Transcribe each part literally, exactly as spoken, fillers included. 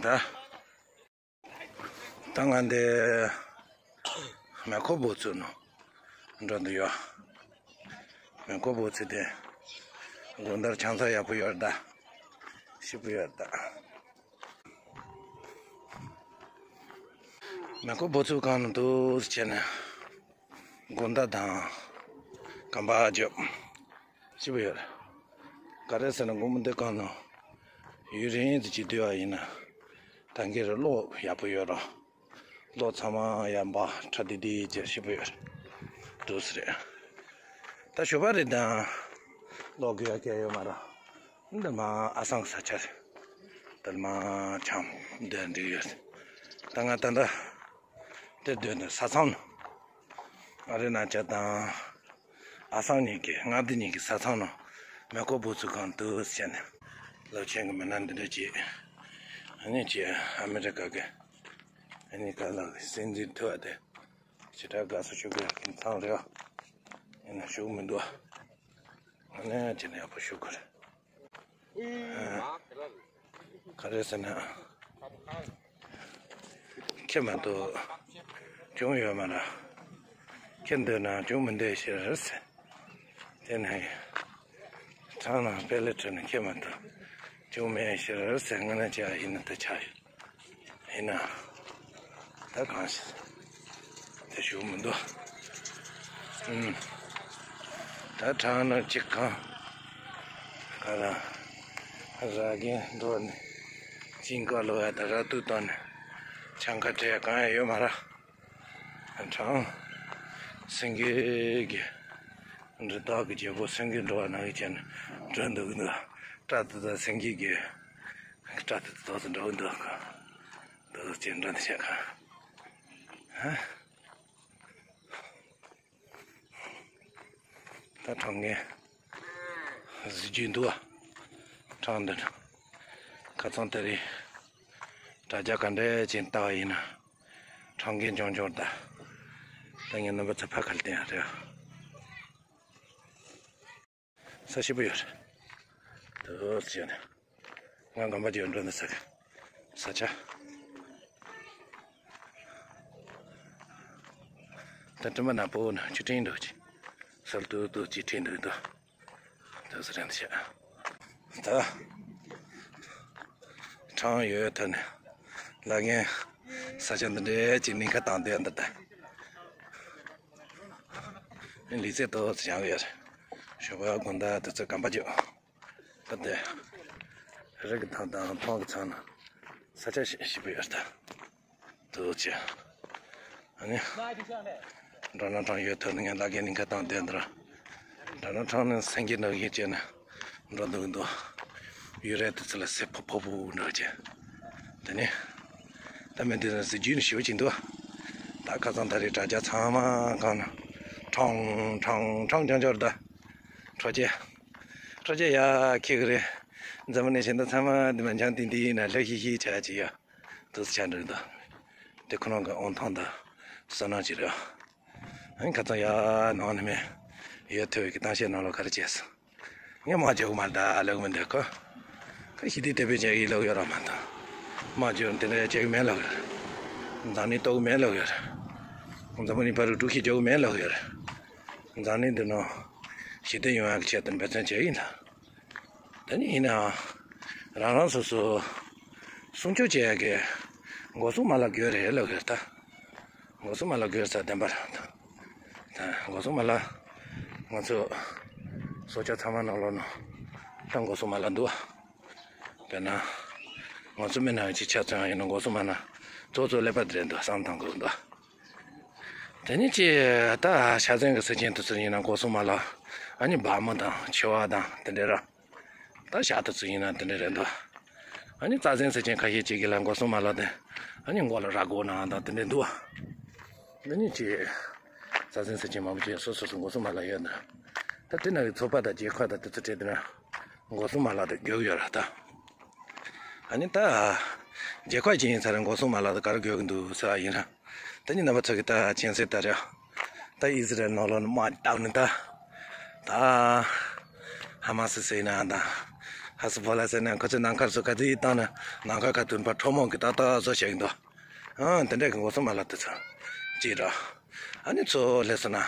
ད་ད་ང་འདི་མེ་འཁོར་འབབ་ཚུགས་ནང་འགྲོ་འདོད་ཡོད། མེ་འཁོར་འབབ་ཚུགས་དེ་དགོང་དག་ཆང་ས་ཡག་པོ་ཡོད་ད། ཞིབ་པོ་ཡོད་ད། མེ་འཁོར་འབབ་ཚུགས་སྒང་ནང་འདུག་བྱས་ནས་དགོང་དག་དང་གམ་པ་རྒྱབ་ཞིབ་པོ་ཡོད། ག་རེ་ཟེར་ན་དགོང་མོ་འདི་སྒང་ནང་ཡུན་རིང་དུ་ཅིག་སྡོད་པ་ཡིན་ན་ད་གིན་རེ་གློག་ཡག་པོ་ཡོད་རོ། གློག་ཚང་མ་ཡར་འབར་ཁྲ་དིག་དིག་བྱས་ཞིབ་པོ་ཡོད། འདུག་སེ་རེད། ད་ཞོགས་པ་རེད་དང་གློག་དགོས་ཡ་གང་ཡོད་མ་རེད། འདི་མ་ཨ་སང་གི་ས་ཆ་རེད། འདི་མ་ཆང་འདི་འགྲིག་ཡོད། ད་ང་ད་ལྟ་འདིར་སྡོད་འདི་ས་མཚམས་ནང་། ཨ་རི་ན་ཅག་དང་ཨ་སང་གཉིས་ཀྱི་མངའ་སྡེ་གཉིས་ཀྱི་ས་མཚམས་ནང་མེ་འཁོར་འབབ་ཚུགས་སྒང་འདུག་ཟེར་ནས་རླབས་ཆེན་གྱི་མི་སྣ་འདི་འདྲ་ཅིག་ཨ་ནི་ཅིག་ཨ་མི་རི་ཀ་གི་ཨ་ནི་ག་ལ་གི་སྲིད་འཛིན་ཐུབ་པ་དེ་ཇི་ལྟར་དགའ་བསུ་ཞུ་དགོས་ཀྱི་མཚམས་རེད། ཡིན་ན་ཞུ་གི་མི་འདུག་ཨ་ནི་ཅི་ནས་ཡག་པོ་ཞུ་དགོས་རེད། ག་རེ་ཟེར་ན། ཁྱེད་མ་གཏོགས་གཅུང་ཡོད་མ་རེད། ཁྱེད་འདོད་ན་གཅུང་མི་འདོད་ཤེས་རེད་ཟེར། དེ་ནས་ཁྲང་ནང་དཔེ་ལེ་ཁྲོད་ནས་ཁྱེད་མ་གཏོགས་གཅུང་མེད་ཤེས་རེད་ཟེར། ང་ན་ཅག་ཡིན་ན་ད་ཆ་ཡོད། ཡིན་ན། ད་གང་ཞིག་དེ་ཞུ་མི་འདུག་ཨུམ། ད་གྲང་ན་ཅིག་གང་ག་ལ་ར་རྒན་འགྲོ་ནས་ཅིང་ཀ་ལོ་ཡ་ད་ར་ཏུ་བཏང་ནས་ཆང་ཁ་བྲལ་གང་ཡང་ཡོད་མ་ར། གྲང་སེང་གེ་གི་འབྲི་དག་གི་རྒྱལ་པོ་སེང་གེ་འགྲོ་བ་ན་གི་ཅན་འགྲོ་འདུག་འདུག་སྐྲ་དུ་ད་སེང་གེ་གི་སྐྲ་དུ་ད་དུ་འགྲོ་འདུག་ག་དུ་ཅན་འགྲོ་འདུག་ཤ་ག་ཧ། ད་གྲང་ངེ་གཟི་བརྗིད་འདུག་ཨ། གྲང་འདི་ཁ་ཚང་ད་རེད། དྲ་རྒྱ་ག་འདྲས་ཅན་ལྟ་བ་ཡིན་ན་གྲང་ངེ་འབྱུང་འབྱུང་ད། ད་ངས་རྣམ་པ་ཚོ་ཕ་ག་ལ་བསྟན་ཡ་རེད། ས་ཞིབ་པོ་ཡོད་རེད། དུ་ཟེར་ནས། ང་གམ་པ་ཅིག་འགྲོ་འདི་ས་གི་ས་ཆ། ད་དྲི་མ་ནག་པོ་ན་ཆུ་ཕྲན་འདུག་ཅིག་སོལ་ཏུ་ཏུ་ཅིག་ཕྲན་འདུག་འདུག་དུ་ཟེར་རན་ཤག་ད་གྲང་ཡོད་ཐ་ནས་ལ་ངན་ས་ཆ་འདི་འདྲའི་ཅིག་ནིང་ཁ་བཏང་དེ་འདི་ད། ལི་ཚེ་ཏོག་ཙམ་ཡང་ཡོད་རེད། ཞོགས་པ་དགོང་དག་དུས་ཚོད་གམ་པ་བརྗོད། ད་དེ་རི་གི་ཐང་དང་མཐོང་གི་ཚང་ན་ས་ཆ་ཞིག་ཞིག་པོ་ཡོད་ད། དུ་ཆེ། ཨ་ནི། འགྲོ་ན་གྲང་ཡོད་ཐོག་ནས་ངས་ལ་རྒན་ནི་ཁ་བཏང་བསྡད་འདུག་འགྲོ་ན་གྲང་ནི་སེང་གེ་ནག་ཡིན་ཅེ་ན། འགྲོ་འདུག་འདུག་ཡུལ་རེ་དུ་ཚུ་ལ་སེ་ཕོ་ཕོ་བུ་འགྲོ་ཅེ། དེ་ནི། ད་མི་འདི་ནི་གཟི་བརྗིད་ནི་ཞེ་པོ་ཅིག་འདུག་ད་ཁ་སང་ད་རེས་དྲ་རྒྱ་ཚང་མ་གང་ན། ཁྲང་ཁྲང་ཁྲང་ཅང་ཅོར་ད། འཕྲོ་ཅེ། འཕྲོ་ཅེ་ཡ་ཁྱེད་ཀྱི་རེད། འཛམ་བུ་གླིང་ཞེ་འདི་ཚང་མ་འདི་མ་འཆང་ཏིང་ཏིང་ན་ལྷ་ཤི་ཤི་ཆ་ཅི་ཡ། དུ་ཆ་འགྲིག་འདུག་དེ་ཁོ་རང་གི་འོང་ཐང་དང་བསོད་ནམས་ཅི་རེད། ཨ་ནི་ཁ་ཚང་ཡ་ནང་ནས་མེད། ཡོད་ཐུབ་ཀྱི་གཏམ་བཤད་ནང་ལོགས་ག་རེ་བྱས་སོང་། ངས་མ་བྱེད་གི་མ་ད་ལོག་མི་འདུག་གོ་ཁ་ཤི་དེ་དེ་བས་བྱེད་ཀྱི་ལོག་ཡོད་ར་མ་ད། མ་བྱེད་དེ་འདྲ་བྱེད་ཀྱི་མེད་ལོག་ཡོད། འཛམ་གླིང་གཏོགས་མེད་ལོག་ཡོད། འཛམ་གླིང་ཕ་རུ་འགྲུལ་ཞིག་བྱེད་ཀྱི་མེད་ལོག་ཡོད། འཛམ་གླིང་འདི་ནང་ཞི་བདེ་ཡོང་ཡག་གི་ཆེད་དུ་འབད་བརྩོན་བྱེད་ཀྱི་ཡིན་ད། ད་ནི་ཡིན་ནའང་། རང་རང་སོ་སོ། སྲུང་སྐྱོབ་བྱེད་ཡག་གི། འགོག་སྲུང་མ་ལག་དགོས་རེད་ལབ་ཡོད་ད། འགོག་སྲུང་མ་ལག་དགོས་ས་བདེན་པ་རེད་ད། ད་འགོག་སྲུང་མ་ལག་ང་ཚོ། སྲོག་ཆགས་ཚང་མ་ནང་ལོགས་ནང་། ད་འགོག་སྲུང་མ་ལག་འདུག་དཔེར་ན། ང་ཚོ་མི་ནང་གི་ཆ་ཚང་ཡིན་ན་འགོག་སྲུང་མ་ལག་གཙོ་གཙོ་ཀླད་པ་དེ་རེད་འདུག་བསམ་བཏང་དགོས་འདུག་དེ་ནི་ཅི། ད་ཤ་ཟན་གྱི་སེམས་ཅན་དེ་ཚོ་ཡིན་ན་འགོག་སྲུང་མ་ལག་ཨ་ནི་སྦྲང་མ་དང་མཆེ་བ་དང་དེ་འདྲ་ར། ད་ཤ་དེ་ཚོ་ཡིན་ན་དེ་འདྲ་རེད་འདུག་ཨ་ནི་རྩྭ་ཟན་སེམས་ཅན་ཁ་ཤས་ཅིག་གི་ལ་འགོག་སྲུང་མ་ལག་དེ་ཨ་ནི་མགོ་ལ་ར་མགོ་ནང་དང་དེ་འདྲ་འདུག་འདི་ནི་ཅི། རྩྭ་ཟན་སེམས་ཅན་མང་པོ་ཅིག་སོ་སོ་སོ་འགོག་སྲུང་མ་ལག་ཡོད་འདུག་ད་དེ་ནང་གི་ཚོགས་པ་དང་རྒྱལ་ཁབ་དང་དེ་ཚོ་ཁྲིད་དེ་ན་འགོག་སྲུང་མ་ལག་དེ་དགོས་ཀྱི་ཡོད་ར་ད། ཨ་ནི་ད། རྒྱལ་ཁབ་ཅིག་ཡིན་ཚར་འགོག་སྲུང་མ་ལག་དེ་ག་རེ་དགོས་ཀྱི་འདུག་ཟེར་བ་ཡིན་ན། ད་ནི་རྣམ་པ་ཚོ་གི་ད་མཁྱེན་གསལ་ལྟར་ཡ། ད་ཨི་ཟི་རལ་ནང་ལོགས་ནས་དམག་བཏང་ནས་ད། ད། ཧ་མ་སི་ཟེར་ན་ད། ཧ་སི་ཕོ་ལ་ཟེར་ནས་ཁོ་ཚོས་ནམ་མཁར་སུ་ག་ཚོད་ཡིད་བཏང་ན་ནམ་མཁའ་ཁ་ཐུག་ཕར་ཁྲོ་མོ་གི་ཏག་ཏག་བཟོ་བྱེད་ཀྱི་འདུག་ཨང་དེ་འདྲས་ཀྱི་མགོ་སུ་མ་ལ་དེ་ཚོ་ཅིག་ར། ཨ་ནི་ཚོ་སླེབས་སོང་ན་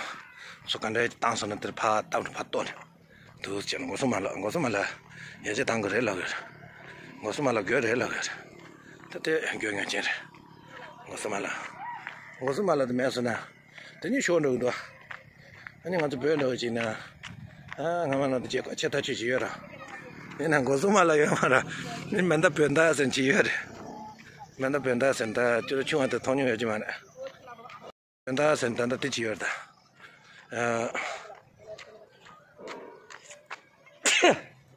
ཚོ་ག་འདྲས་བཏང་སོང་ན་དེར་ཕར་བཏང་རུ་ཕར་གཏོར་ནས་དུ་བྱས་ན་མགོ་སུ་མ་ལ་མགོ་སུ་མ་ལ་ཡ་ཅེ་བཏང་གི་རེད་ལབ་ཡོད། མགོ་སུ་མ་ལ་དགོས་རེད་ལབ་ཡོད། ད་དེ་དགོས་ངེས་ཅན་རེད། མགོ་སུ་མ་ལ་མགོ་སུ་མ་ལ་དེ་མེད་སོང་ན། དེ་ནི་ཤོར་འགྲོ་གི་འདུག་ཨ་ནི་ང་ཚོ་བོད་འགྲོ་གི་ཅིག་ན། ཨ་ང་མ་ནང་དུ་རྒྱལ་ཁབ་ཆེ་ཐག་ཆོད་ཅིག་ཡོད་ར། ཡིན་ན་མགོ་སུ་མ་ལ་ཡོད་མ་ར། ནི་མེ་མདའ་བོད་མདའ་ཟེར་ཅིག་ཡོད་རེད། མེ་མདའ་བོད་མདའ་ཟེར་ད་ཅི་རུ་ཆུང་བ་དེ་མཐོང་མྱོང་ཡོད་ཀྱི་མ་རེད། བོད་མདའ་ཟེར་ད་ད་དེ་ཅིག་ཡོད་རེད་ད། ཨ།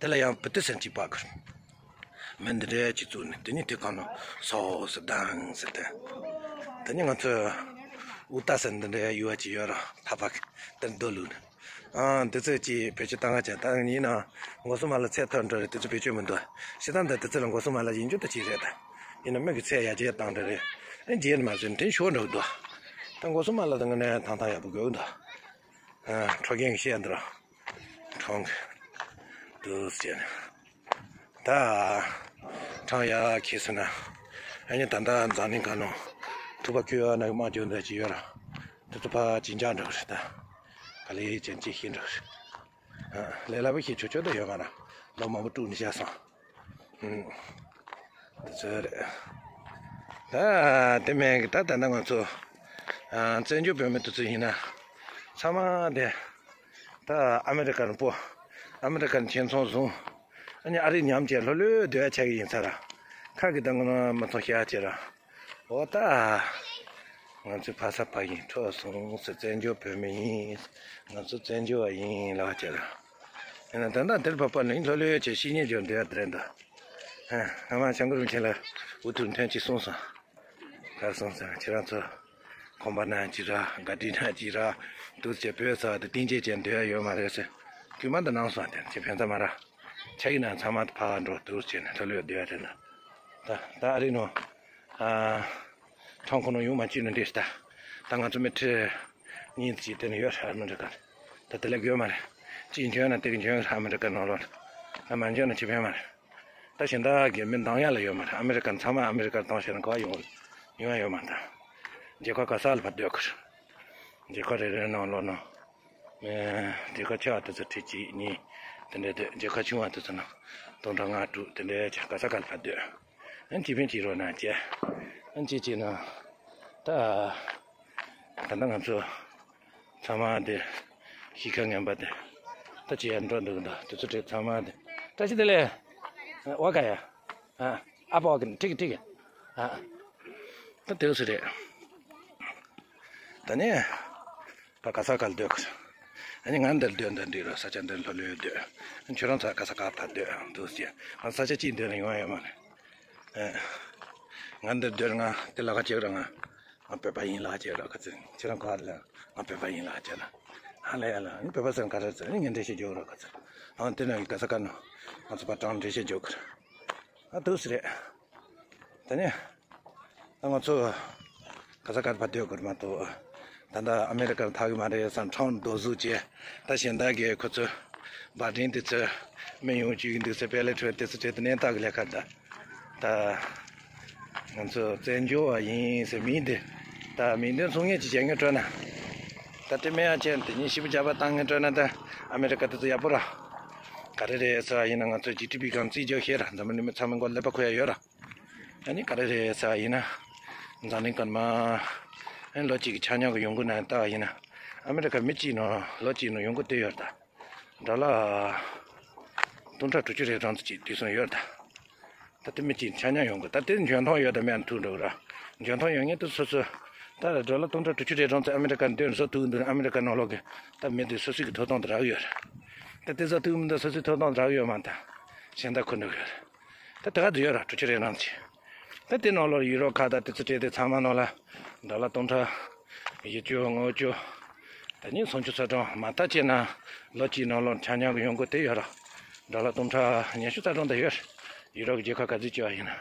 དེ་ལ་ཡང་བུ་ཏི་སེམས་ཀྱི་བག་གི་མི་འདི་འདྲའི་ཅིག་བཙུགས་ནས་དེ་ཉིད་དེ་གང་ནོ་སོ་སོ་དང་ཟེར་ཏེ། དེ་ཉིད་ང་ཚོས་ཨུ་ཏ་སེ་འདི་འདྲའི་ཡུ་བ་ཅིག་ཡོད་ར་ཐ་ཕ་གི་དེར་འདོད་ལུགས་ནས། ཨང་དེ་ཚོས་ཅིག་བེད་སྤྱོད་བཏང་ག་བྱས་ད་ཡིན་ན་མགོ་སུ་མ་ལ་ཚད་མཐོ་འགྲོ་རེད་དེ་ཚོ་བེད་སྤྱོད་མི་འདུག་ཤི་ཐང་དང་དེ་ཚོ་ལ་མགོ་སུ་མ་ལ་ཡིན་རྒྱུ་ད་ཅིག་རེད་ད། ཡིན་ན་མི་གི་ཚད་ཡར་རྒྱས་བཏང་འདྲ་རེད། ཨེ་རྗེས་ནས་མ་བཟོས་ནས་དེ་ཤོར་འགྲོ་གི་འདུག་ད་མགོ་སུ་མ་ལ་ད་ངོ་ནས་ཐང་ཐང་ཡག་པོ་དགོས་གི་འདུག་ཁྲོ་རྒན་གྱིས་བཤད་འདུག་ཁྲོང་གི་དུ་ཟེར་ནས། ད་ཁྲང་ཡ་ཁྱེད་ཟེར་ན། ཨ་ནི་ད་ལྟ་འཛམ་གླིང་ཁ་ནང་ཐུབ་པ་ཁྱོད་ཡ་ན་དམག་རྒྱུ་འདི་ཅི་ཡོད་ར། དེ་ཚོ་ཕ་ཅི་འཇགས་འགྲོ་གི་རེད་ད། ག་ལེ་ཅན་ཅི་ཤེས་འགྲོ་གི་རེད། ལས་སླ་པོ་ཞིག་ཆོག་ཆོག་ད་ཡོད་མ་ར། ལོ་མང་པོ་དཀྲུགས་ནས་བཞག་སོང་། ཨུམ། དེ་ཚོ་རེད། ད་དེ་མིན་གི་ད་ད་ལྟ་ང་ཚོ་ཨ་བཙན་བྱོལ་བོད་མི་དེ་ཚོ་ཡིན་ན་ཚང་མ་དེ་ད་ཨ་མེ་རི་ཀ་ནས་སྤོ། ཨ་མེ་རི་ཀ་ནས་ཁྱིམ་ཚང་བཟུང་། ཨ་ནི་ཨ་རི་ཉམས་བྱས་ལྷོད་ལྷོད་སྡོད་ཡ་ཆགས་ཀྱི་ཡིན་ས་ར། ཁ་གི་ད་ང་མི་ཚང་ཤ་ཡ་བྱེད་ར། འོ་ད། ང་ཚོའི་ཕ་ས་ཕ་ཡུལ་འཕྲོག་སོང་ཟེར་བཙན་བྱོལ་བོད་མི་ཡིན། ང་ཚོ་བཙན་བྱོལ་བ་ཡིན་ལབ་བྱས་ར། ཡིན་ན་ད་ལྟ་དེར་བབ་པ་ལ་ཡིན་ལྷོད་ལྷོད་བྱས་ཤི་ཉེན་འཇོག་འདོད་ཡ་དེ་རེད་འདུག་ཨ་ང་མ་བྱང་གི་རུ་ཁྱེད་ལ་འུ་ཐུག་ཐོན་ཅིག་གསུངས་སོང་། གར་སོང་ཟེར་ཁྱེད་རང་ཚོ་ཁང་པ་ན་ཅི་ར་ག་དྲི་ན་ཅི་ར་འདུག་ཅེས་བོད་ས་དེ་གཏིང་སྐྱེས་ཅན་འདོད་ཡ་ཡོད་མ་རེད་ཟེར། རྒྱུ་མ་འདི་ནང་སོང་དེ་ཅི་ཕན་ཚ་མ་ར། ཆ་གི་ན་ཚང་མ་ཕ་འགྲོ་འདུག་ཅེས་ནས་ལྷོད་ལྷོད་སྡོད་ཡ་དེ་ན། ད་ད་ཨ་རི་ནོ། ཨ། ཁྲང་ཁོ་ནོ་ཡོང་མ་བཅུག་ནི་འདྲེས་ད། ད་ང་ཚོ་མི་ཁྲི་གཉིས་ཅིག་དེ་ནས་ཡོད་ཨ་མི་རི་ཀ། ད་དེ་ལས་དགོས་མ་རེད། གཅིག་འཇོན་ན་དེ་གི་འཇོན་ཨ་མི་རི་ཀ་ནང་ལོགས། ད་མ་འཇོན་ན་ཅི་ཕན་མ་རེད། ད་གཞན་དག་གི་མི་འདང་ཡ་ལ་ཡོད་མ་རེད། ཨ་མི་རི་ཀ་ཚང་མ་ཨ་མི་རི་ཀར་བཏང་ཤེར་ན་ག་བ་ཡོང་ཡོང་ཡ་ཡོད་མ་རེད། རྒྱལ་ཁབ་ག་ས་ལ་ཕར་སྡོད་དགོས། རྒྱལ་ཁབ་རེ་རེ་ནང་ལོགས་ནང་། ཨེ། རྒྱལ་ཁབ་ཆེ་བ་དེ་ཚོ་ཁྲི་གཅིག་གཉིས་དེ་འདྲ་སྡོད། རྒྱལ་ཁབ་ཆུང་བ་དེ་ཚོ་ནང་སྟོང་ཕྲག་ལྔ་དྲུག་དེ་འདྲ་ཆ་ག་ས་ག་ལ་ཕར་སྡོད། ཨ་ནི་ཅི་ཕན་ཅི་རོགས་གནང་བྱས། ཨ་ནི་ཅི་བྱས་ན། ད་ད་ལྟ་ང་ཚོ་ཚང་མ་དེ་གཤིས་ཀ་ངན་པ་དེ་ད་ཅི་ཡར་འགྲོ་འདུག་ད་དེ་ཚོ་དེ་ཚང་མ་དེ་བཀྲ་ཤིས་བདེ་ལེགས། ཨ་བ་ག་ཡ། ཨ་ཨ་པ་བ་ག་ནི་ཁྲིག་ཁྲིག་ཨ་ད་དེ་ཚོ་རེད། ད་ནི། ད་ག་ས་ག་ལ་སྡོད་གི་ཨ་ནི་ང་འདིར་སྡོད་འདིར་འདུག་ར། ས་ཆ་འདིར་ལྷོད་ལྷོད་སྡོད། ཁྱོད་རང་ཚོ་ག་ས་ག་ཕར་སྡོད་འདུག་ཟེར། ང་ས་ཆ་གཅིག་སྡོད་ན་ཡོང་ཡ་ཡོད་མ་རེད། ཨེ། ང་འདིར་སྡོད་ང་དེ་ལ་ཁ་ཅིག་ར་ང་ང་བོད་པ་ཡིན་ལ་ཅེས་ར་ག་ཚོད་ཁྱེད་རང་ག་ལ་ང་བོད་པ་ཡིན་ལ་ཅེས་ར། ཧ་ལས་ཡ་ལ་ཨ་ནི་བོད་པ་ཟེར་ན་ག་རེ་ཟེར་ཨ་ནི་ངས་འགྲེལ་བཤད་རྒྱོབ་ར་ག་ཚོད། ཨང་དེ་ན་ག་ས་ག་ནོ་ང་ཚོ་པ་ཀྲང་འགྲེལ་བཤད་རྒྱོབ་གི་ར། ཨ་འདུག་སེ་རེད། ད་ནི། ད་ང་ཚོ་ག་ས་ག་ཕར་སྡོད་དགོས་མ་གཏོགས། ད་ལྟ་ཨ་མེ་རི་ཀར་ཐག་གི་མ་རེད་བསམ་ཁྲང་རྡོ་གཟུགས་བྱས། ད་གཞན་དག་གིས་ཁོ་ཚོ་བར་འཕྲིན་དེ་ཚོ་མི་ཡོང་བཅུག་གི་འདུག་ཟེར་པེ་ལེ་ཁྲོད་དེ་ཚོ་བྲིས་ཏེ་གནས་སྟངས་ཀྱི་ལས་ཀ་ད། ད་ང་ཚོ་བཙན་བྱོལ་བ་ཡིན་ཟེར་མིང་དེ། ད་མིང་དོན་མཚུངས་ངེས་ཅིག་བྱས་ངེས་སྤྲོད་ན། ད་དེ་མེད་ཡ་ཅན་དེ་ཉིད་ཞིབ་རྒྱབ་པ་བཏང་ངེས་སྤྲོད་ན་ད་ཨ་མེ་རི་ཀ་དེ་ཚོ་ཡག་པོ་ར། ག་རེ་རེད་ཟེར་བ་ཡིན་ན་ང་ཚོ་ཇི་ཌི་པི་སྒང་རྩིས་རྒྱག་ཤེས་ར། འཛམ་བུ་གླིང་མི་ཚང་མའི་མགོ་ཀླད་པ་འཁོར་ཡ་ཡོད་ར། ཨ་ནི་ག་རེ་རེད་ཟེར་བ་ཡིན་ན། འཛམ་གླིང་སྐར་མ། ཨ་ནི་ལོ་གཅིག་གི་ཆ་སྙོམས་ཀྱི་ཡོང་སྒོ་ནང་ལྟ་བ་ཡིན་ན། ཨ་མེ་རི་ཀ་མི་གཅིག་ནང་ལོ་གཅིག་ནང་ཡོང་སྒོ་དེ་ཡོད་ད། ཌོ་ལར། སྟོང་ཕྲག་དྲུག་ཅུ་རེ་གྲངས་ཙམ་ཅིག་དུས་སུ་ཡོད་ད། ད་དེ་མི་གཅིག་ཆ་སྙོམས་ཡོང་སྒོ་ད་དེ་འཇོན་ཐང་ཡོད་ད་མེད་ན་ཐུག་འགྲོ་གི་ར། འཇོན་ཐང་ཡོད་ངེས་དུ་སོ་སོ། ད་ཌོ་ལར་སྟོང་ཕྲག་དྲུག་ཅུ་རེ་གྲངས་ཙམ་ཨ་མེ་རི་ཀ་འདོན་བཟོ་ཐུབ་འདུག་ཨ་མེ་རི་ཀ་ནང་ལོགས་ཀྱི་ད་མི་དེ་སོ་སོ་གི་ཐོབ་ཐང་དེ་རག་ཡོད་ར། ད་དེ་བཟོ་ཐུབ་མི་འདུག་སོ་སོའི་ཐོབ་ཐང་དེ་རག་ཡོད་མ་ད། གཞན་དག་ཁུར་འགྲོ་གི་ར། ད་དེ་ག་དུ་ཡོད་ར་དྲུག་ཅུ་རེ་གྲངས་ཅིག་ད་དེ་ནང་ལོགས་ཡུ་རོབ་ཁག་དང་དེ་ཚོ་སྤྲད་དེ་ཚང་མ་ནང་ལ་ཌོ་ལར་སྟོང་ཕྲག་བཞི་བཅུ་ལྔ་བཅུ། ད་ནི་སུམ་ཅུ་རྩ་གྲངས་མ་མཐའ་བྱས་ན་ལོ་གཅིག་ནང་ལོགས་ཆ་སྙོམས་ཀྱི་ཡོང་སྒོ་དེ་ཡོད་ར། ཌོ་ལར་སྟོང་ཕྲག་ཉི་ཤུ་རྩ་གྲངས་དེ་ཡོད། ཡུ་རོབ་ཀྱི་རྒྱལ་ཁབ་ག་ཚོད་བྱས་པ་ཡིན་ན།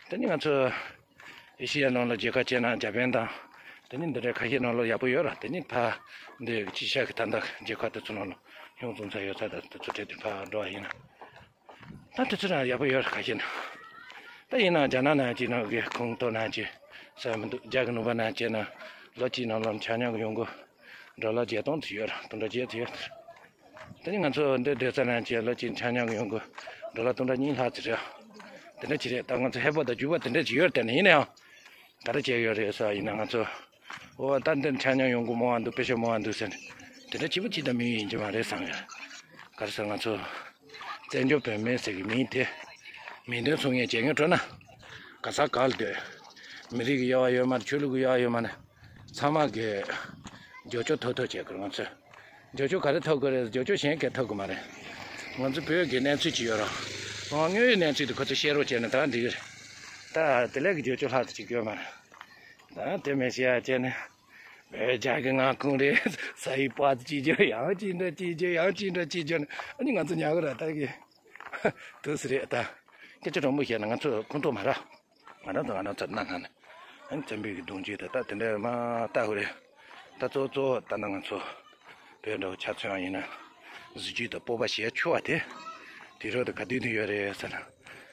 ད་ནི་ང་ཚོ་ཨེ་ཤི་ཡ་ནང་ལོགས་རྒྱལ་ཁབ་བྱས་ན་ཇ་པན་དང་། ད་ནི་འདི་འདྲའི་ཁ་ཤས་ནང་ལོགས་ཡག་པོ་ཡོད་ར། ད་ནི་ཕ་འདི་ཅི་ཤག་གི་ད་ལྟ་རྒྱལ་ཁབ་དེ་ཚོ་ནང་ལོགས་ཡོང་ཙམ་ཚ་ཡོད་ཚ་ད་དེ་ཚོ་སྤྲད་དེ་ཕ་འགྲོ་བ་ཡིན་ན། ད་དུས་ཚོད་རང་ཡག་པོ་ཡོད་རེད། ཁ་ཤས་ན། ད་ཡིན་ནའང་རྒྱ་ནག་ནང་གི་ནང་གི་ཁོང་ཏོ་ནང་གི་ཟེར་མི་འདུག་རྒྱ་གི་ནུབ་པ་ནང་གི་ན་ལོ་གཅིག་ནང་ལོ་ཆ་མཉམ་གི་ཡོང་སྒོ་ཌོ་ལར་བརྒྱད་སྟོང་དུ་ཡོད་རེད། སྟོང་ཕྲག་བརྒྱད་དུ་ཡོད་རེད། དེ་ནི་ང་ཚོ་འདི་སྡོད་ས་ནང་གི་ལོ་གཅིག་ཆ་མཉམ་གི་ཡོང་སྒོ་ཌོ་ལར་སྟོང་ཕྲག་གཉིས་ལྷག་ཙམ་རེད། དེ་འདྲ་ཅིག་རེད། ད་ང་ཚོ་ཧེ་བག་དང་རྒྱུག་པ་དེ་འདྲ་ཅིག་ཡོད་རེད། དེ་ནི་ཡིན་ནའང་ག་རེ་བྱས་ཡོད་རེད་ཟེར་བ་ཡིན་ན། ང་ཚོ་འོ་ད་འདི་ཆ་མཉམ་ཡོང་སྒོ་མང་བ་འདུག་དཔེ་ཤ་མང་བ་འདུག་ཟེར་ནས་དེ་འདྲ་བྱེད་པ་ཅིག་ད་མི་ཡིན་གྱི་མ་རེད་བསམ་ཡོད། ག་རེ་ཟེར། ང་ཚོ་བཙན་བྱོལ་བོད་མི་ཟེར་གི་མིང་དེ་མིང་དོན་མཚུངས་ཡས་བྱེད་མཁན་འགྲོ་ན་ག་ས་ག་ལ་སྡོད། མི་རིགས་ཀྱི་དབྱེ་བ་ཡོད་མ་རེད། ཆོས་ལུགས་ཀྱི་དབྱེ་བ་ཡོད་མ་རེད། ཚང་མ་གི་རྒྱབ་སྐྱོར་ཐོབ་ཐབས་བྱེད་དགོས། ང་ཚོས་རྒྱབ་སྐྱོར་ག་རེ་ཐོབ་དགོས་རེད། རྒྱབ་སྐྱོར་གཞན་གས་ཐོབ་དགོས་མ་རེད། ང་ཚོ་བོད་ཀྱི་གནས་ཚུལ་ཅིག་ཡོད་ར། ཨང་། དངོས་ཡོད་གནས་ཚུལ་དེ་ཁོ་ཚོས་བཤད་རོགས་བྱས་ན་ད་འགྲིག་གི་རེད། ད་དེ་ལས་ཀྱི་རྒྱབ་སྐྱོར་ལྷག་ཏུ་ཅིག་ཡོད་མ་རེད། ད་དེ་མི་ཤེས་ཡ་བྱས་ནས་བོད་རྒྱ་གི་མངའ་ཁོངས་རེད། ས་ཡི་པ་ཅིག་རྒྱུ་ཡང་ཅི་འདྲ་ཅིག་རྒྱུ་ཡང་ཅི་འདྲ་ཅིག་རྒྱུ་ནས་ཨ་ནི་ང་ཚོ་ཉག་གི་ར་ད་གི་དུ་སི་རེད། ད་སྐད་ཆ་དྲང་པོ་བཤད་ན་ང་ཚོ་ཁོང་ཁྲོ་མ་ར། ང་རང་ཚོ་ང་རང་ཚོ་གནའ་སྔ་ནས་ཨ་ནི་བཙན་པོའི་གི་གདུང་རྒྱུད་དེ་ད་དེ་འདྲ་མ་ལྟ་བུ་རེད། ད་གཙོ་གཙོ་བོ་ད་ནི་ང་ཚོ་བོད་འདྲ་བོ་ཆ་མཚོན་ཡིན་ན་གཟི་བརྗིད་དང་སྤོབས་པ་ཞེ་ཆེ་བ་དེ་དུས་རབས་དེ་ག་དུས་ནས་ཡོད་རེད་ཟེར་ན།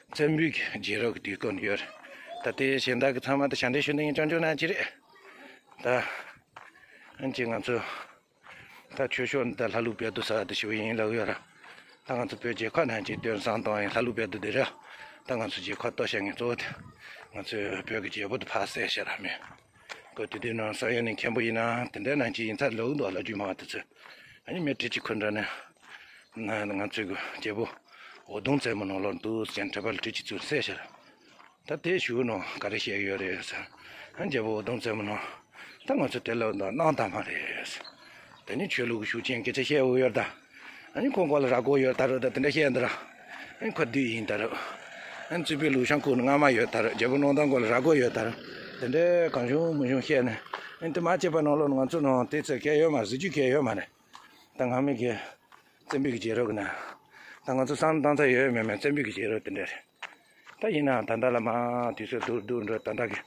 བཙན་པོའི་གི་རྒྱལ་རབས་ཀྱི་དུས་སྐབས་ནས་ཡོད་རེད། ད་དེ་གཞན་དག་གི་ཚང་མ་ད་ཞལ་འདེབས་ཞུ་ནས་ཡིན་ཅང་ཅང་ན་ཅི་རེད། ད་ཨ་ནི་ང་ཚོ་ད་ཆོས་ཕྱོགས་འདི་ལྷ་ལུགས་དཔལ་དུ་ས་དེ་ཞུ་ཡིན་ལབ་ཡོད་ར། ད་ང་ཚོ་བོད་རྒྱལ་ཁབ་ནང་གི་དོན་བཟང་གཏོང་ཡིན་ལྷ་ལུགས་དཔལ་དུ་དེ་ར། ད་ང་ཚོ་རྒྱལ་ཁབ་གཏོར་བཤད་མཁན་གཙོ་བོ་དེ་ང་ཚོའི་བོད་ཀྱི་རྒྱལ་པོ་དེ་ཕར་བསད་བཞག་ར་མེད། ཁོ་དེ་དུས་ནང་ས་ཡོན་ནས་མཁན་པོ་ཡིན་ན་དེ་འདྲའི་ནང་གི་ཡིན་ཚར་ལོག་འདུག་ལོ་རྒྱུས་མང་བ་དེ་ཚོས། ཨ་ནི་མི་གྲི་གཅིག་ཁུར་འདྲ་ནས་ང་ང་ཚོའི་གི་རྒྱལ་པོ་འུ་དུམ་བཙན་པོ་ནང་ལོགས་འདུག་ཟེར་དྲི་བ་ལ་གྲི་གཅིག་བཙུགས་བསད་བཞག་ར། ད་དེ་ཞུ་ནོ་ག་རེ་བཤད་ཡོད་རེད་ཟེར། ཨ་རྒྱལ་པོ་འུ་དུམ་བཙན་པོ་ནང་ད་ང་ཚོ་དེ་ལ་འདང་བཏང་མ་རེད་ཟེར། དེ་ནི་ཆོས་ལུགས་ཀྱི་ཤུགས་རྐྱེན་སྐད་ཆ་བཤད་འོ་ཡོད་ད། ཨ་ནི་ཁོང་མགོ་ལ་ར་མགོ་ཡོད་ད་རོ་ད་དེ་འདྲ་བཤད་འདི་ར། ཨ་ནི་ཁོ་བདུད་ཡིན་ད་རོ། ཨ་ནི་རྩིས་པའི་ལུག་ཤང་ཁུག་ནི་རྔ་མ་ཡོད་ད་རོ། རྒྱལ་པོ་ནང་ད་མགོ་ལ་ར་མགོ་ཡོད་ད་རོ། དེ་འདྲའི་གང་བྱུང་མི་བྱུང་བཤད་ནས་ཨ་ནི་དེ་མ་བྱས་པ་ནང་ལོགས་ནི་ང་ཚོ་ནང་དེ་ཚོ་གལ་ཡོད་མ་རེད། གཟི་བརྗིད་གལ་ཡོད་མ་རེད། ད་སྔ་མའི་གི་བཙན་པོའི་གི་རྒྱལ་རབས་ཀྱི་ནང་ད་ང་ཚོ་བསམ་བློ་བཏང་ས་ཡོད་མེད་མེད་བཙན་པོའི་གི་རྒྱལ་རབས་དེ་འདྲ་རེད། ད་ཡིན་ནའང་ད་ལྟ་ལ་མ་དུས་ཚོད་སྡུག་སྡུག་འགྲོ་ད་ལྟ་གི་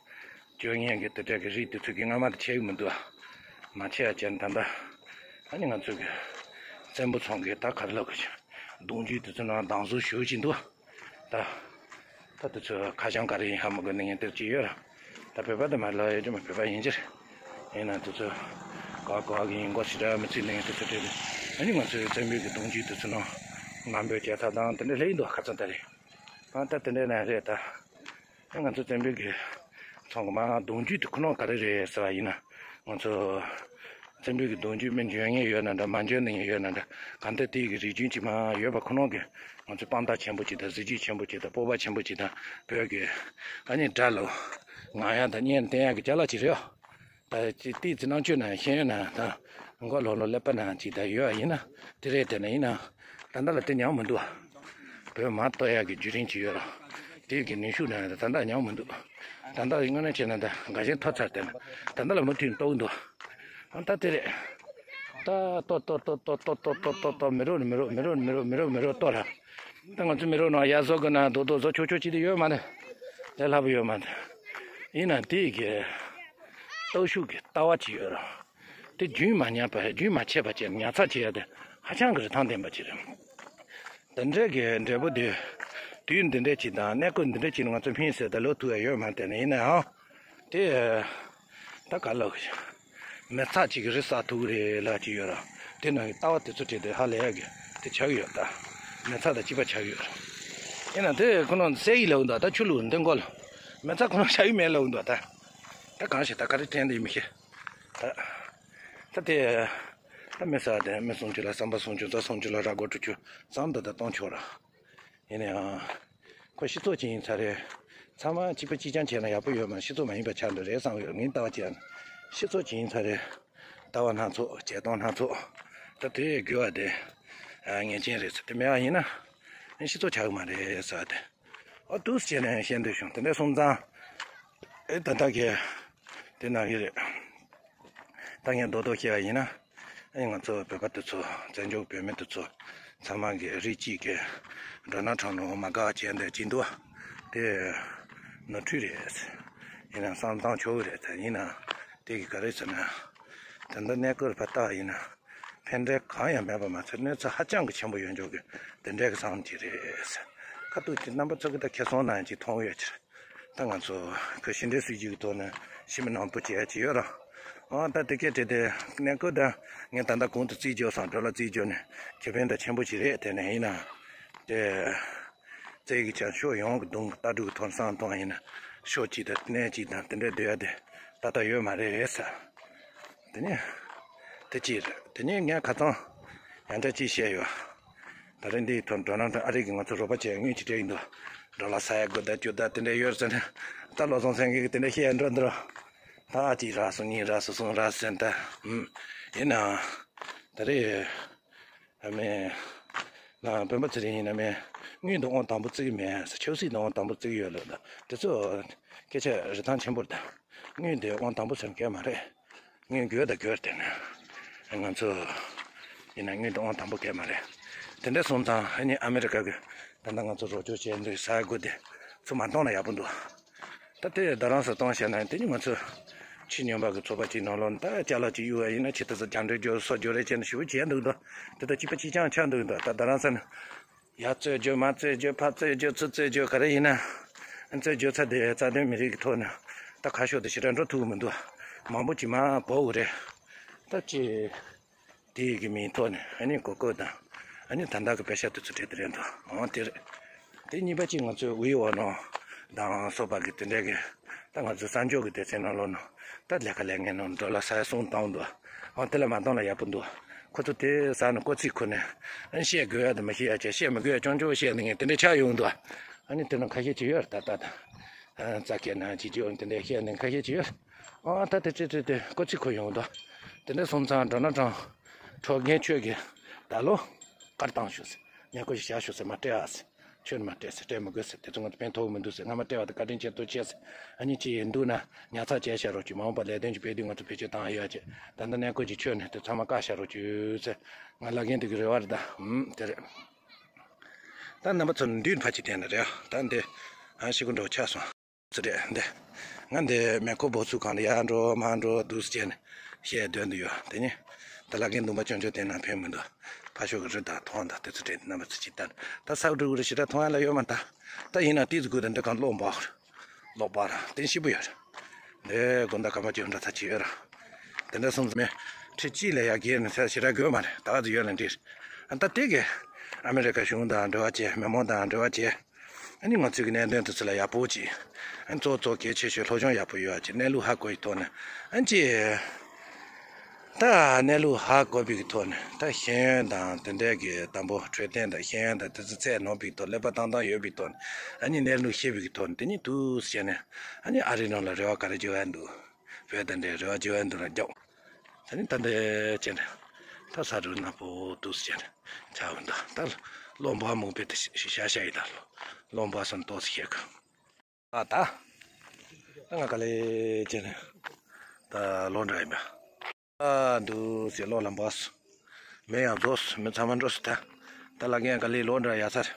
བཅོ་ལྔ་གི་དེ་འདྲ་གི་རིགས་དེ་ཚོ་གི་སྔ་མ་དེ་ཆད་གི་མི་འདུག་ཨ། མ་ཆད་ཡ་བྱས་ནས་ད་ལྟ་ཨ་ནི་ང་ཚོ་གི་བཙན་པོ་ཚང་གི་ད་ག་རེ་ལབ་གི་གདུང་རྒྱུད་དེ་ཚོ་ནང་སྡང་ཟུག་ཞུ་བཞིན་འདུག་ད་ད་དེ་ཚོ་ཁ་བྱང་ག་རེ་ཡིན་ཧ་མ་གོ་ནི་ངས་དེར་ཅི་ཡོད་ར། ད་བོད་པ་དེ་མ་ལ་ཡོད་ཀྱི་མ་བོད་པ་ཡིན་ཕྱིར། ཡིན་ན་དེ་ཚོ་ག་ག་གི་ཡིན་གོ་ཞེ་དྲག་མི་ཚིག་ནས་དེ་ཚོ་བྲིས་ཏེ་ཨ་ནི་ང་ཚོའི་བཙན་པོའི་གི་གདུང་རྒྱུད་དེ་ཚོ་ནང་ང་འབོད་རྒྱལ་ཚ་དང་དེ་འདྲ་སླེབས་ཡིན་འདུག་ཁ་ཚ་ད་རེད། ཨ་ད་དེ་འདྲ་ན་རེད་ད། ཨ་ང་ཚོ་བཙན་པོའི་གི་ཚང་གི་མ་གདུང་རྒྱུད་དེ་ཁོ་ན་ག་རེ་རེད་ཟེར་བ་ཡིན་ན། ང་ཚོ་བཙན་པོའི་གི་གདུང་རྒྱུད་མི་འཇོན་མཁན་ཡོད་ན་འདྲ་མ་འཇོན་ནི་ཡོད་ན་འདྲ་གང་ལྟར་དེའི་གི་རིགས་རྒྱུན་གཅིག་མ་ཡོད་པ་ཁོ་ན་གི་ང་ཚོ་དཔང་རྟགས་ཆེན་པོ་གཅིག་དང་གཟི་བརྗིད་ཆེན་པོ་གཅིག་དང་སྤོབས་པ་ཆེན་པོ་གཅིག་དང་བོད་ཀྱི་ཨ་ནི་དགྲ་ལ་ངང་ཡག་དང་གཉེན་བསྟེན་ཡག་གི་ཅ་ལག་ཅིག་རེད། ད་ཅི་ཏི་ཙི་ནང་ཆོས་ན་ཤེས་ཡོན་ན་ད་མགོ་ལོག་ལོག་ཀླད་པ་ན་ཅིག་ད་ཡོད་ཡིན་ན་དེ་རེད། དེ་ན་ཡིན་ན་ད་ལྟ་ལ་དེ་ཉམས་མི་འདུག་བོད་མ་གཏོགས་ཡག་གི་བརྒྱུད་རིམ་ཅིག་ཡོད་ར། དེ་གི་ནུས་ཤུགས་ན་ད་ལྟ་ཉམས་མི་འདུག་ད་ལྟ་དངོས་གནས་བྱས་ན་ད་འགའ་ཞིག་ཐོབ་ཚར་དེ་ན་ད་ལྟ་ལ་མུ་མཐུད་གཏོགས་འདུག་ཨ་ད་དེ་རེད། ད་ཏོ་ཏོ་ཏོ་ཏོ་ཏོ་ཏོ་ཏོ་ཏོ་ཏོ་མི་རོ་མི་རོ་མི་རོ་མི་རོ་མི་རོ་ཏོ་ར། ད་ང་ཚོ་མི་རོ་ནང་ཡ་བཟོ་གི་ན་རྡོ་རྡོ་བཟོ་ཆོག་ཆོག་ཅིག་དེ་ཡོད་མ་རེད། དེ་ལྷ་བུ་ཡོད་མ་རེད། ཡིན་ན་དེ་གི་སྟོབས་ཤུགས་ཀྱི་ལྟ་བ་ཅིག་ཡོད་ར། དེ་རྒྱུན་མ་ཉམས་པ་རྒྱུན་མ་ཆད་པ་བྱས་ཉར་ཚགས་བྱེད་ཡ་དེ་ཧ་ཅང་གི་རིན་ཐང་ལྡན་པ་ཅིག་རེད། དེ་འདྲའི་གི་འབྲས་བུ་དེ་དུས་འདི་འདྲའི་ཅིག་དང་གནས་སྐབས་འདི་འདྲའི་ཅིག་ནས་ང་ཚོ་ཕན་ཟེར་ད་ལོ་ཐུག་ཡ་ཡོད་མ་རེད། དེ་ནས་ཡིན་ནའང་དེ་ད་ག་ལ་མི་ཚགས་ཅིག་གི་རི་ས་ཐུག་རེད་ལ་ཅིག་ཡོད་ར། དེ་ནང་གི་ལྟ་བ་དེ་ཚོ་བྲིས་ཏེ་ཧ་ལས་ཡ་གི་དེ་ཆགས་ཡོད་ད། མི་ཚགས་དང་གཅིག་པ་ཆགས་ཡོད་ར། ཡིན་ན་དེ་ཁོ་ན་སེ་ཡི་ལ་འུ་འདུག་ད་ཆུ་ལུག་འདི་མགོ་ལ་མི་ཚགས་ཁོ་ན་ཆགས་ཡོད་མེད་ལ་འུ་འདུག་ད། ད་གང་ཞིག་ད་ག་རེ་དྲན་དེ་ཡིན་མི་ཤེས། ད་ད་དེ་ད་མི་ཟ་དེ་མི་སུམ་ཅུ་ལ་ཟམ་པ་སུམ་ཅུ་རྩྭ་སུམ་ཅུ་ལ་ར་སྒོ་དྲུག་ཅུ་ཟམ་དུ་ད་གཏོང་ཆོག་ར། ཡིན་ནའང་ཁོ་སྤྱི་ཚོགས་ཅིག་ཡིན་ཚར་རེད། ཚང་མ་གཅིག་པ་གཅིག་རྐྱང་བྱས་ན་ཡག་པོ་ཡོད་མ་རེད། སྤྱི་ཚོགས་མ་ཡིན་པ་ཆགས་འགྲོ་རེད་བསམ་ཡོད། ངའི་ལྟ་བ་བྱས་ན་སྤྱི་ཚོགས་ཅིག་ཡིན་ཚར་རེད། ལྟ་བ་སྣ་ཚོགས་བྱེད་སྟངས་སྣ་ཚོགས་ད་དེ་དགོས་པ་དེ་ངེས་ཅན་རེད་ཟེར། དེ་མེད་པ་ཡིན་ན་སྤྱི་ཚོགས་ཆགས་ཀྱི་མ་རེད་ཟེར་བ་དེ། ཨ་ཏུས་བྱས་ནས་བཤད་འདོད་བྱུང་། དེ་འདྲ་སོང་ཙང་ཨེ་ད་ལྟ་གི་དེ་ན་གི་རེད། ད་ངས་རྡོག་རྡོག་བཤད་པ་ཡིན་ན་ཨེ་ང་ཚོ་བོད་པ་དེ་ཚོ་བཙན་བྱོལ་བོད་མི་དེ་ཚོ་ཚང་མ་གི་རིགས་གཅིག་གི་འགྲོ་ན་འཕྲང་ནང་མ་དགའ་བྱས་འདི་གཅིག་འདུག་དེ་ནོར་འཁྲུལ་རེད། ཡིན་ན་བསམ་བཏང་ཆོག་གི་རེད། ད་ཡིན་ན་དེ་གི་ག་རེ་ཟེར་ན་ད་ལྟ་གནས་སྐབས་ཕར་བལྟ་བ་ཡིན་ན། ཕན་འབྲས་གང་ཡང་མེད་པ་མ་ཚད་གནོད་འཚེ་ཧ་ཅང་གི་ཆེན་པོ་ཡོང་ཆོག་གི་དེ་འདྲའི་གི་བསམ་གྱི་རེད། ཁ་ ད་དུ་དེ་རྣམ་པ་ཚོ་གི་ད་ཁྱེད་སོང་ན་ཅིག་མཐོང་ཡོད་ཕྱིར། ད་ང་ཚོ་ཁོས་ཤིང་འབྲས་སྲིད་ཇུས་ཀྱི་ཐོག་ནས་ཤི་མི་ནང་དུ་བྱས་ཀྱི་ཡོད་ར། ཨ་ད་དེ་སྐད་བྲིས་ཏེ་གནས་སྐོར་ད་ངས་ད་ལྟ་གོང་དུ་རྩིས་སྦྱོར་སང་ཌོ་ལར་རྩིས་སྦྱོར་ནས་ཁེ་ཕན་ད་ཆེན་པོ་ཞིག་རེད། དེ་ནས་ཡིན་ན་དེ་རྩིས་ཀྱི་ཆ་ཕྱོགས་ཡོངས་ཀྱི་གདོང་གི་ལྟ་གྲུབ་ཀྱི་ཐོག་བསམ་བཏང་ཡིན་ན་ཕྱོགས་གཅིག་དང་གནས་གཅིག་དང་དེ་འདྲ་སྡོད་ཡ་དེ་ད་ལྟ་ཡོད་མ་རེད་ཟེར། དེ་ནས་དེ་གཅིག་རེད། དེ་ནས་ངས་ཁ་སང་ཡང་བསྐྱར་གཅིག་བཤད་ཡོད། ད་རེས་འདིའི་ཐོག་ཌོ་ནལ་ཊམ་ཕ་ཨ་རི་གིས་ང་ཚོ་རོགས་པ་བྱས་དངུལ་གྱི་སྤྲད་ཀྱི་འདུག་ཌོ་ལར་ས་ཡ་དགུ་དང་བཅུ་དང་དེ་འདྲ་ཡོད་ཟེར་ནས། ད་བློ་བཟང་སེང་གེ་གིས་དེ་འདྲ་བཤད་འགྲོ་འདུག་ད་གཅིག་རག་སོང་གཉིས་རག་སོང་གསུམ་རག་ཟེར་ད། ཨུམ། ཡིན་ནའང་ད་རེས་ཨ་མས་ལ་སྤེན་པ་ཚེ་རིང་ཡིན་ན་མས་དངུལ་འདི་དབང་དང་པོ་བརྩི་གི་མེད་ཟེར། ཆབ་སྲིད་འདི་དབང་དང་པོ་བརྩི་གི་ཡོད་ལབ་ད། དེ་ཚོ་སྐད་ཆ་རིན་ཐང་ཆེན་པོ་རེད་ད། དངུལ་འདི་དབང་དང་པོ་ཟེར་མཁན་མ་རེད། དངུལ་དགོས་དང་དགོས་དེ་ནས་ང་ཚོ་ཡིན་ན་དངུལ་འདི་དབང་དང་པོ་གས་མ་རེད། དེ་འདྲ་སོང་ཙང་ཨ་ནི་ཨ་མི་རི་ཀ་གི་ད་ལྟ་ང་ཚོ་རོགས་སྐྱོར་བྱས་འདུག་ས་དགུ་དེ་ཚོ་མ་གཏོང་ན་ཡག་པོ་འདུག་ད་དེ་རྡ་རམ་ས་གཏོང་བྱས་ན་དེ་ནི་ང་ཚོ་ཕྱི་ཉོན་པ་གི་ཚོགས་པ་གཅིག་ནང་ལོགས་ད་ཅ་ལག་ཅིག་གཡུག་ཡ་ཡིན་ན་ཆེ་ད་ས་རྒྱང་འབྲེལ་རྒྱོ་སོ་རྒྱོ་རེ་བྱས་ན་ཞེ་པོ་བྱས་འདུག་ད་དེ་ད་གཅིག་པ་གཅིག་རྐྱང་ཆགས་འདུག་ད་ད་རྡ་རམ་ས་ནས། ཡར་རྩོད་རྒྱུ་མར་རྩོད་རྒྱུ་ཕར་རྩོད་རྒྱུ་ཚུར་རྩོད་རྒྱུ་ག་རེ་ཡིན་ན། རྩོད་རྒྱུ་ཚ་དེ་རྩ་དོན་མི་རིགས་ཀྱི་ཐོག་ནས་ད་ཁ་ཕྱོགས་དེ་ཞེ་དྲག་འགྲོ་ཐུབ་ཀྱི་མི་འདུག་མང་པོ་ཅིག་མར་བབས་ཡོད་རེད། ད་ཅི། དེ་ཡི་གི་མིང་ཐོག་ནས་ཨ་ནི་གོ་སྐབས་དང་ཨ་ནི་ད་ལྟ་གི་པེ་ཤ་དེ་ཚོ་སྤྲད་དེ་རེད་འདུག་འོང་དེ་རེད། དེ་གཉིས་པ་གཅིག་ང་ཚོའི་དབུས་འོག་ནང་དང་སོགས་པ་གི་དེ་འདྲ་གི་ད་ང་ཚོའི་གསར་འབྱོར་གི་སྡེ་ཚན་ནང་ལོགས་ནང་ད་ལས་ཀ་ལས་མཁན་ནང་ཌོ་ལར་ས་ཡ་གསུམ་བཏང་འདུག་འོང་དེ་ལ་མ་བཏང་ལ་ཡག་པོ་འདུག་ཁོ་ཚོ་དེ་ཟ་ནས་སྐོར་ཚིག་ཁུར་ནས་ཨ་ནི་བཤད་དགོས་ཡ་དང་མི་བཤད་ཡ་བྱས། བཤད་མི་དགོས་ཡ་ཅུང་ཅུང་བཤད་ནས་ངས་དེ་འདྲ་ཆགས་ཡོང་འདུག་ཨ་ནི་དེ་ནང་ཁ་ཤས་ཅིག་ཡོད་རེད། ད་ལྟ་དང་རྩ་སྐད་ནང་ཅིག་ཅིག་འོང་དེ་འདྲ་བཤད་ནས་ཁ་ཤས་ཅིག་ཡོད་རེད། ཨ་ད་དེ་དེ་དེ་དེ་སྐོར་ཚིག་ཁུར་ཡོང་འདུག་དེ་འདྲ་སོང་ཙང་ཌོ་ནལ་ཊམ་ཕྲུག་རྒན་ཁྱོད་ཀྱིས་ད་ལོ་བཀར་བཏང་ཤོག་ཟེར། ཉེན་ཁོ་ཞིག་བཞག་ཤོག་ཟེར། མ་སྤྲད་ཨ་ཟེར། ཁྱོད་ནི་མ་སྤྲད་ཟེར། སྤྲད་མི་དགོས་ཟེར། དེ་ཚོ་ང་ཚོ་ཕན་ཐོགས་མི་འདུག་ཟེར། ང་མ་སྤྲད་པ་དེ་བཀའ་དྲིན་ཆེ་ཐུགས་རྗེ་ཆེ་ཟེར། ཨ་ནི་ཅི་ཡིན་འདུག་ན་ཉར་ཚགས་བྱས་བཞག་རོགས་གྱིས། མ་འོངས་པ་ལས་དོན་ཅིག་ཕེབས་དུས་ང་ཚོ་བེད་སྤྱོད་བཏང་ཡོད་ཅེས། ད་ལྟ་གནས་སྐོར་གྱི་ཆོས་ནི་དེ་ཚང་མ་བཀག་བཞག་རོགས་གྱིས་ཟེར། ང་བླ་རྒན་དེ་གི་རེ་བ་རེད་ད། ཨུམ་དེ་རེད། ད་རྣམ་པ་ཚོ་མདུན་ཕ་གཅིག་བསྟན་ན་རེད། ད་འདི་ཨ་ཤི་གུ་འགྲོ་ཆགས་སོང་། ཚུ་རེད་འདི། ང་འདི་མེ་འཁོར་སྦག་ཚུགས་གང་ལ་ཡར་འགྲོ་མར་འགྲོ་འདུག་སེ་བྱས་ནས་བཤད་སྡོད་འདི་ཡོད། དེ་ནི་ད་ལ་རྒན་འདུན་པ་ཅུང་ཅུང་བསྟན་ན་ཕན་མི་འདུག་ཕ་ཤོག་གི་རི་དང་མཐོང་དང་དེ་ཚོ་དྲན་རྣམ་པ་ཚོ་ཅིག་ལྟ། ད་ས་འབྲུག་རི་ཞེ་དྲག་མཐོང་ཡ་ལ་ཡོད་མ་ད། ད་ཡིན་ན་ཏིས་དགོས་དང་འདི་གང་གློག་འབར་གློག་འབར་ར་དེ་ཤི་པོ་ཡོད་ར། འདི་དགོང་དག་སྐར་མ་བཅུ་འདྲ་ཚ་ཅིག་ཡོད་ར། དེ་འདྲ་སོང་ཙང་མེ་ཁྲི་གཅིག་ལ་ཡ་བརྒལ་ནས་ས་ཞེ་དྲག་དགོས་མ་རེད། ད་ག་ཚོད་ཡོད་ལ་འདྲི། ད་དེ་གི་ཨ་མི་རི་ཀ་གཞུང་དང་འབྲེལ་བ་བྱས། མི་མང་དང་འབྲེལ་བ་བྱས། ཨ་ནི་ང་ཚོའི་གི་གནད་དོན་དེ་ཚོ་ལ་ཡག་པོ་ཅིག་ཨ་ནི་གཙོ་བོ་གལ་ཆེ་ཤོས་སློབ་སྦྱོང་ཡག་པོ་ཡོད་ཅིག་གནས་ལུགས་ཧ་གོ་ཡི་ཐོག་ནས་ཨ་ནི་ཅི། ད་གནས་ལུགས་ཧ་གོ་བའི་གི་ཐོག་ནས་ད་ཤེས་ཡོན་དང་དེ་འདྲའི་གི་དང་པོ་འཕྲོད་བསྟེན་དང་ཤེས་ཡོན་དང་དེ་ཚོ་ཚད་ནོར་བའི་ཐོག་ཀླད་པ་ཏང་ཏང་ཡོད་པའི་ཐོག་ནས་ཨ་ནི་གནས་ལུགས་ཤེས་པའི་གི་ཐོག་ནས་དེ་ཉིད་དུ་བྱས་ནས་ཨ་ནི་ཨ་རི་ནང་ལ་རེ་བ་ག་རེ་བྱེད་ཡ་འདུག་བོད་དང་འབྲེལ་རེ་བ་བྱེད་ཡ་འདུག་ན་རྒྱོག་ད་ནི་ད་འདི་བྱས་ནས་ད་ས་རུ་ནག་པོ་འདུག་སེ་བྱས་ནས་ཆགས་འོང་ད། ད་གློག་འབར་མུག་པའི་དེ་ཤ་ཤ་ཡི་ད་གློག་འབར་སོང་ཏོག་སེ་ཤེས་གི་ཨ་ད། ད་ང་ག་ལེ་བྱས་ནས་ད་ལོག་འགྲོ་ཡིན་པ། ཨ་འདུག་སེ་གློག་ལ་འབར་སོང་། མེ་ཡང་རྫོགས་སོང་། མི་ཚང་མ་འགྲོ་སོང་ད། ད་ལ་རྒན་ག་ལེ་ལོག་འགྲོ་ཡ་ཚར།